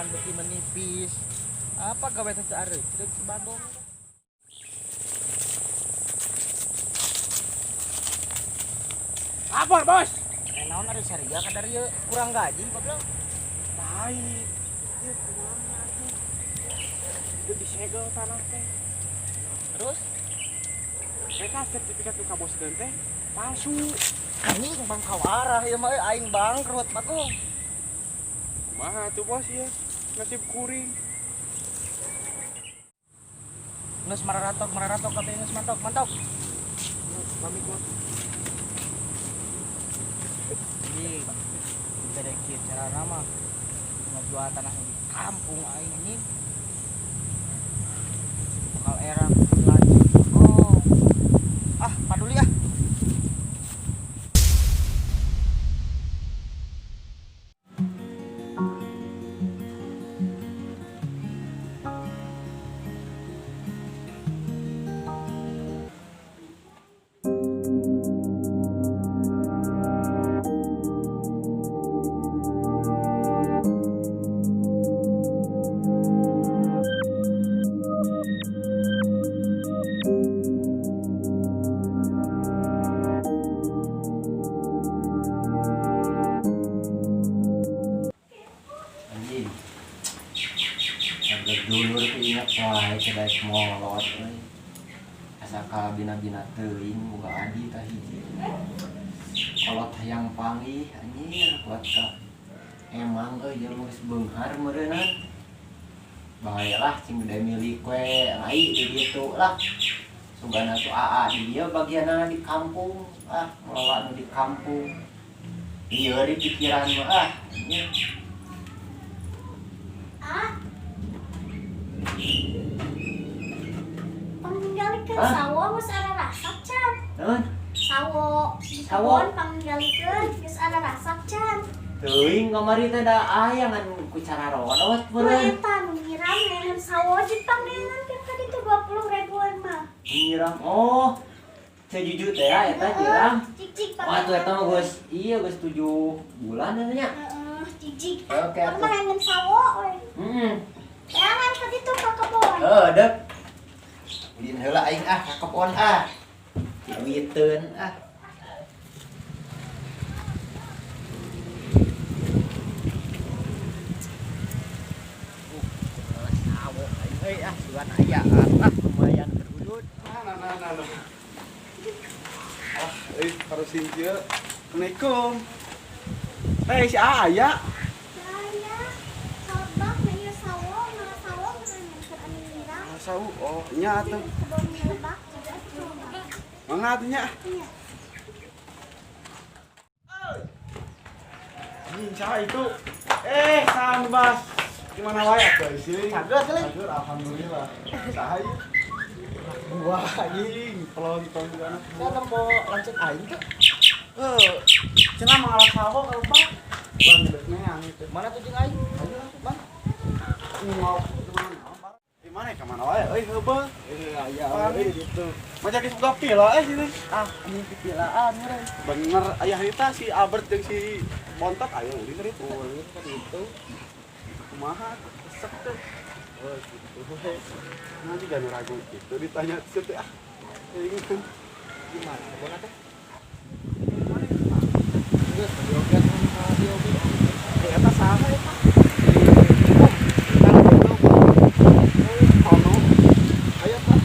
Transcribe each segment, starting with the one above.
Jalan beuki menipis. Apa gawe teh teu areucreug si Bagong. Lapor, Bos. Eh, naon ari saria ka dieu, kurang gaji goblok. Tai. Ieu kumaha atuh? Itu disegel tanah teh. Terus Mereka sertifikat nu kaboskeun teh palsu. Anjing, bangkawarah ieu mah euy, aing bangkrut, Bagong. Kumaha tuh, Bos, ieu? Nasib kuring. Geus mararatok mararatok kabeh, geus mantok mantok. Pamit, Bos. Anjing. Beda kieu carana mah. Ngajual tanah di kampung aing, anjing. Bakal era lagi. Oh. Ah, paduli ah. Anjing. Agak dulur tuh ingat wae kedai molot euy. Asa kalabina-bina teuing boga adi tah hiji. Kolot hayang panggih, anjir, kuat ka. Emang euy jelema geus beunghar meureunna. Bae lah, cing gede milik we rai di ditu lah. Sugana tuh aa di dieu bagianana di kampung, ah ngelola nu di kampung. Ieu di pikiran mah ah anjir. Ah. Panggalikeun Hah? sawo geus ararasak can. Naon? Sawo di Sawo? kebon panggalikeun geus ararasak can. Teuing kamari teh da aya ngan ku cara rodot Meureun meureun. eta nu nyiram neuneun sawo jeung pangneuneunan kan tadi tuh 20 ribuan mah. Nyiram. Oh. Ceu Juju teh ya eta nyiram. Cik-cik. Wah, tuh eta mah geus iya geus 7 bulan eta nya. Heeh, cik-cik. Oke, Pang atuh. mah neuneunan sawo we. Heeh. Jangan tadi tuh ke kebon. Heuh, deuk. Ulin heula aing ah ka kebon ah. Duiteun ah. Sawo aing euy ah, sugan ayaan ah, lumayan berudut. Nah, nah, nah, nah, nah. Ah, harus kieu. Assalamualaikum. Eh, si Aya. Saya sobak na ieu sawo, malah sawo meureun keur anu nyiram. Ah, sawo. Oh, nya atuh. Kebon lebak juga sobak. Mangga atuh nya. Iya. Anjing, saha itu? Eh, Sambas. Gimana wae atuh di sini? Cager, Sili. Cager, alhamdulillah. Saha ieu? Wah, anjing, pelontong juga anak. Saya nempo lanceuk aing tuh. Eh, cenah mengalah sawo kalau Pak. Bang geus neang itu. Mana tuh jeung aing? Ayo lah, Bang. Ngop. Di mana ka mana wae euy heubeul. Eh, aya Paling. euy gitu. Maca geus boga pila eh sini. Ah, anjing pipilaan meureun. Bener aya harita si Albert jeung si Bontot aya ulin harita. Ulin kan itu. Kumaha resep teh. Oh, gitu. Nanti gak ragu gitu ditanya teh ah. Ini kan Gimana kebon teh? Geus tadi oge ka dieu oge. Eh, eta saha eta? Kan goblok. Kono. Aya tah.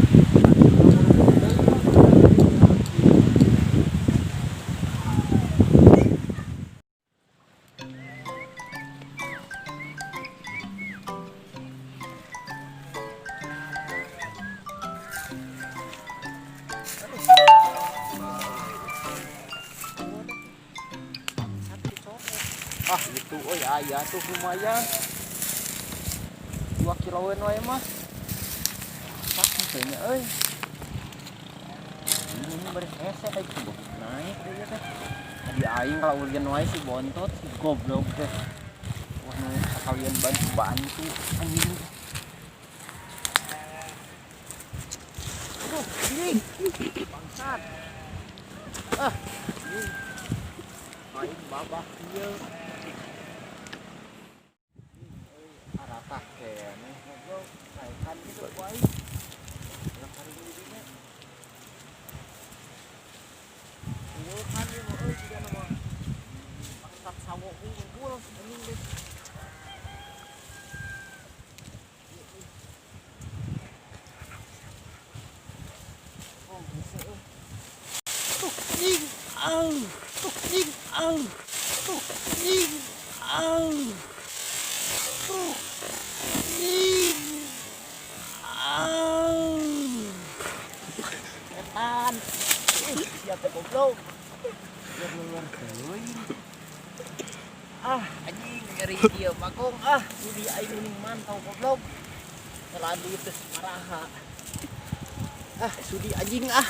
Ah, gitu euy, aya tuh lumayan. 2 kiloan wae mah. Sak teh nya euy. Ini bari hese euy tuh naik deui teh. Tadi aing kalau ulin wae si bontot si goblok teh. Wah, nu sakalian bantu-bantu anjing. Aduh, anjing. Bangsat. Ah, anjing. Aing babah ieu. Au. Tuh. Anjing. Au. Tuh. Anjing. Au. Setan. Siapa goblok? Luar teuing. Ah, anjing nyeri ieu bagong ah, sudi aing mending mantau goblok. Telan duit teh maraha. Ah, sudi anjing ah.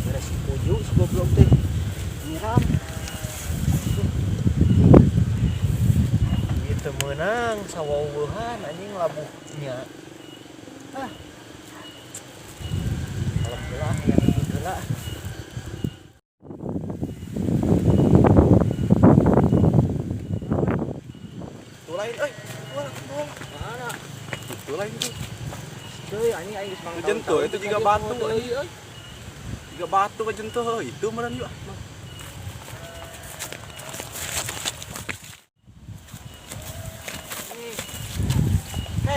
Beres si Puju si goblok teh. Nyiram. Ieu teu meunang sawaweuhan anjing labuhnya. Ah. Alhamdulillah yang itu heula. Tuh lain euy. Wah, tuh. Mana? Itu lain tuh. Teuy anjing aing geus mang. Jentuh itu juga batu euy. Juga batu ke jentuh itu meureun yuk.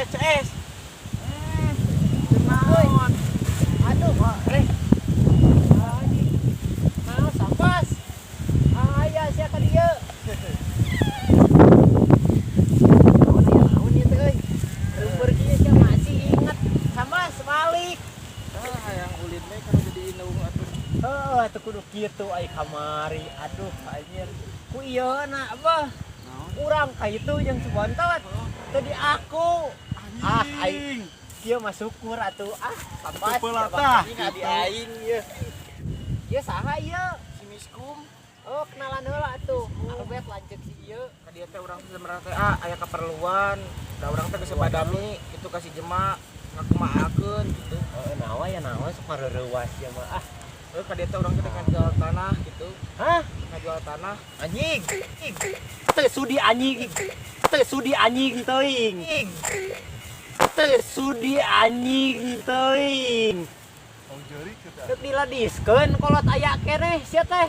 CS. Naon? Aduh, eh. Anjing. Naon sampas? Aya sia ka dieu. Naon aya naon ieu teh euy? Reumpeur kieu sia masih inget. Sambas balik. Ah, hayang ulin we kana jadi inung atuh. Heuh, atuh kudu kitu ai kamari. Aduh, anjir. Ku ieu na abah. Naon? Urang ka itu jeung si Bontot. Teu di aku. Ah, aing kieu mah syukur atuh. Ah, sampas. Pelatah. Anjing adi aing ieu. Ieu saha ieu? Si Miskum. Oh, kenalan heula atuh. Albet lanceuk si ieu. Ka dieu teh urang teh sebenarnya teh ah aya keperluan. Da urang teh geus badami kitu ka si Jema ngakumaakeun gitu. Oh, nawa ya nawa sok mareurewas ieu mah. Ah, Heuh ka dieu teh urang teh ngajual tanah gitu. hah? Ngajual tanah. Anjing. Teu sudi anjing. Teu sudi anjing teuing. Teu sudi anjing teuing. Oh, jeri kita. Deuk diladiskeun kolot aya keneh sia teh.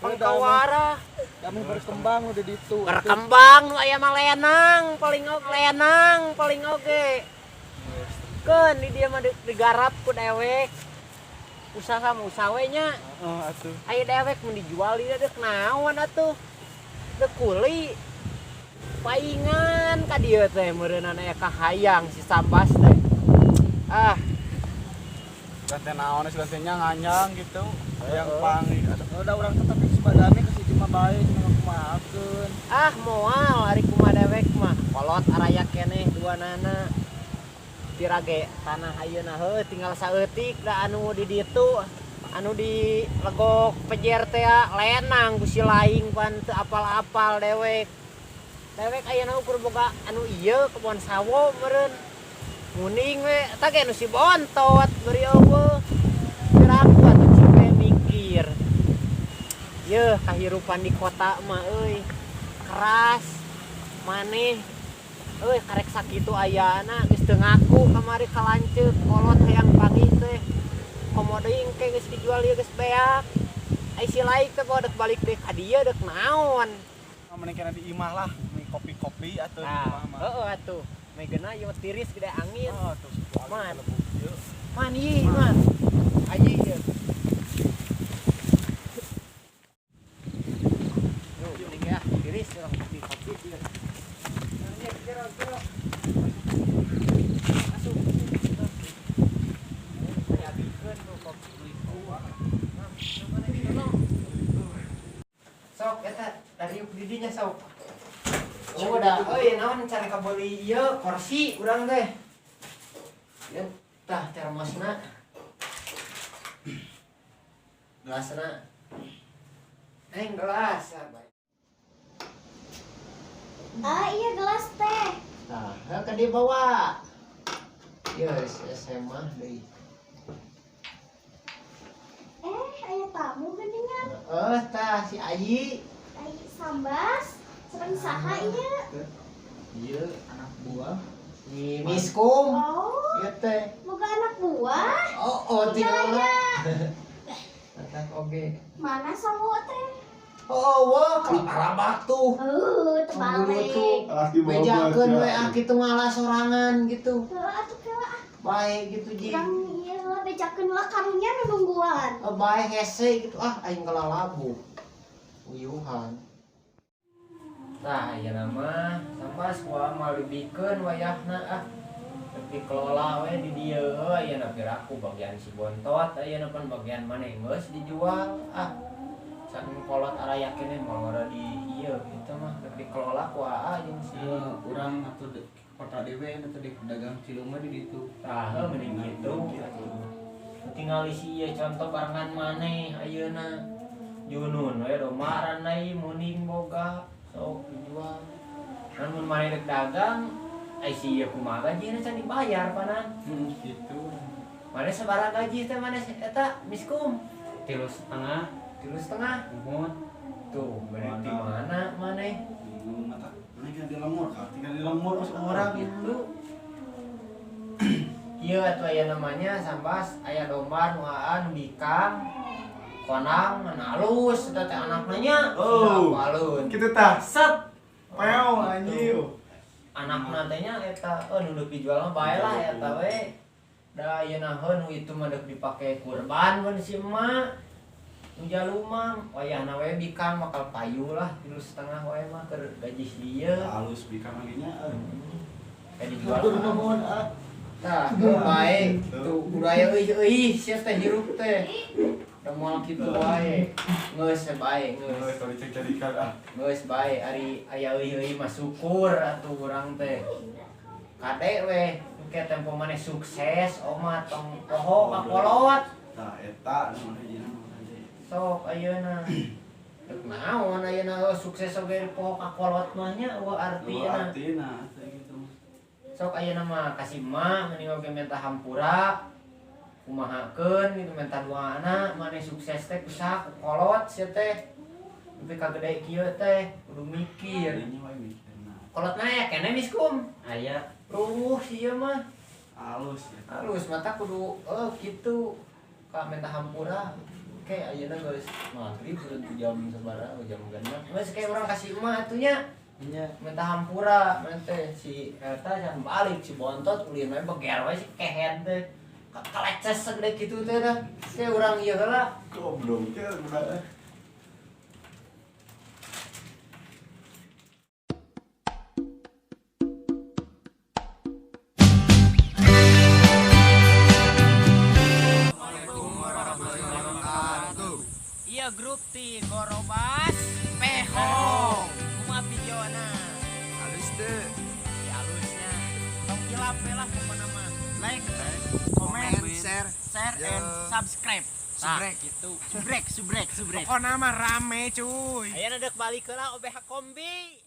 Pangkawara Kami berkembang udah ditu. berkembang nu aya mah lenang paling oge lenang paling oge. Keun di dieu mah digarap ku dewek. Usaha mah usaha we nya. Heeh, atuh. Aya dewek mun dijual ieu deuk naon atuh. Deuk kuli. Paingan ka dieu teh meureunana aya kahayang si Sambas teh. Ah, Ganti naon sih gantinya nganyang gitu. Yang pangi. Udah urang teh tapi si badami ka si Jema bae cenah ngakumaakeun. Ah moal ari kumaha dewek mah kolot araya keneh duanana. Pirage tanah ayeuna heuh tinggal saeutik da anu di ditu anu di legok pejer teh lenang ku si laing pan teu apal-apal dewek. Dewek ayeuna ukur boga anu ieu kebon sawo meureun. Muning we eta ge nu si Bontot beri eueuh. Piraku atuh cing mikir. Yeuh kahirupan di kota mah euy. Keras maneh euy karek sakitu ayana geus teu ngaku kamari ka lanceuk kolot hayang panggih teh. Komo deui engke geus dijual ieu geus beak. Ai si laik teh bawa dek balik deui ka dieu dek naon. Mending kena di imah lah, mending kopi-kopi atau di imah mah. Heeh atuh. Megena ieu tiris gede angin. Oh, tuh Man. ieu. Man ieu man. Aji ieu. Yo, mending ya tiris urang kopi-kopi ieu. Masuk. Dihabiskeun tuh kopi. Sok eta dari didinya sok. Oh, udah, euy naon cara kabeuli ieu kursi urang teh. Ieu tah termosna. Gelasna. Neng gelas. Ah, iya gelas teh. Tah, heuh ka dieu bawa. Ieu SMA deui. Aya tamu geuningan. Tah si Ayi. Ai Sambas. Sareng saha ieu? Ieu Anak buah. si Miskum. Oh, Ieu teh. boga anak buah. Oh, Iya, tinggal. iya. Tetap oge. Mana sawo teh? Oh, wah, kelapa tuh. teu balik. Laki bawa Bejakeun baca. we ah kitu ngalah sorangan gitu. Heeh atuh kela ah. Bae gitu ji. Urang ieu lah bejakeun lah karunya nu nungguan. Oh, bae hese gitu ah aing kalalabu. Uyuhan. Tah ayeuna mah sampas ku amal dibikeun wayahna ah. Tapi kelola we di dieu heuh ayeuna piraku bagian si bontot ayeuna pan bagian maneh geus dijual ah. Saking kolot araya keneh moal di ieu kitu mah rek dikelola ku aa jeung si Urang atuh kota dewe atuh di dagang cilung mah di ditu. Tah heuh mending gitu atuh. Tinggal isi ieu contoh barengan maneh ayeuna. Junun we domba ranai muning boga sok dijual. Kan mun maneh rek dagang ai si ieu kumaha gajina can dibayar panan. Gitu. Maneh sabaraha gaji teh maneh eta miskum? 3,5. 3,5. Muhun. Tuh, berarti mana maneh? Bingung mata. Maneh kan di lemur kah? Tinggal di lemur masuk orang gitu. Ieu atuh aya namanya sambas aya domba nu aa nu bikang. Konang ngan halus eta teh anakna nya. Oh. Alun. Kitu tah, set. Pew anjir. Anakna teh nya eta nu deuk dijual mah bae lah eta we. Da ayeuna heuh nu itu mah deuk dipake kurban mun si emak. Nu jalu mah wayahna we bikang bakal payu lah 3,5 wae mah keur gaji ieu. Halus bikang lagi nya. Kayak dijual. Hatur nuhun ah. Tah, bae tuh budaya euy euy sia teh hirup teh. Da moal kitu wae. Geus bae geus. Geus tadi cek carikan ah. Geus bae ari aya euy euy mah syukur atuh urang teh. Kade we engke tempo maneh sukses omat tong poho ka kolot. Tah eta nu hijina. Sok ayeuna. Rek naon ayeuna sukses oge poho ka kolot mah nya eueuh artina. Artina teh gitu. Sok ayeuna mah kasih emak mending oge minta hampura. Kumahakeun gitu minta doana maneh sukses teh ku saha ku kolot sia teh. Nepi ka gede kieu teh kudu mikir. Kolotna aya keneh miskum. Aya. Ruh sia mah. Halus ya. Halus mata kudu kitu ka minta hampura. Oke, ayeuna geus magrib udah jam sabaraha jam 6. Geus kayak urang kasih emak atuh nya. Nya. Minta hampura maneh teh si eta can balik si bontot ulin we beger we si kehed teh. Kaleces segede kitu teh dah. Kayak urang ieu heula. Goblok teh budak. Iya grup ti Gorobas Peho. Kumaha videona? Halus teu. Ya halusnya. Tong hilap we lah pokona mah. Like, comment, share, share and subscribe. Subrek. Gitu. Subrek, subrek, subrek. Pokona mah rame cuy. Ayeuna deuk balik heula OBH Kombi.